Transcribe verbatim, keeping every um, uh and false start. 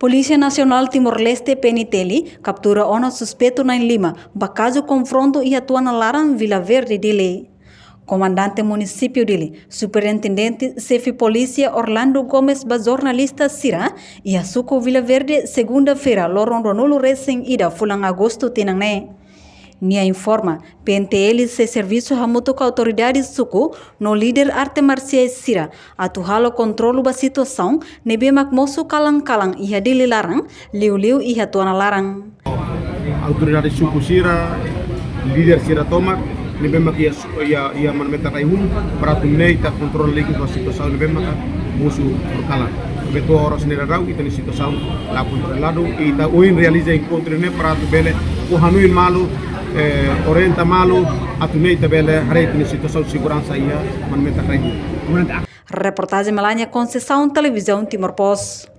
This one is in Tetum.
Polísia Nasionál Timor-Leste, P N T L, kaptura ona suspeitu na'in lima ba kazu konfrontu iha tuan laran Vila Verde, Dili. Komandante Munisípiu Dili, Superintendente Xefe Polísia Orlando Gomes ba jornalista sira iha suku Vila Verde, segunda-feira, loron ruanulu resin ida fulan Agostu tinan ne'e. Nia informa, P N T L sei servisu hamutuk ho autoridade suku no líder arte marsiais sira atu halo kontrolu ba situasaun ne'ebé mak mosu kalan-kalan iha Dili laran, liuliu iha tuan laran. Autoridade suku sira, líder sira tomak, ne'ebé mak iha su-, iha, iha Manu Metan rai hun, para atu nune'e ita kontrola lagi ba situasaun ne'ebé mak mosu horikalan. Ne'ebé to'o oras ne'e daudaun, ita-nia situasaun la kontroladu, i ita ohin realiza enkontru ne'e para atu bele fó hanoin malu, eh, orienta malu, atu nune'e ita bele haree ita-nia situasaun seguransa iha Manu Metan rai hun. Reportajen Melania Conceição, Televizaun Timor Post.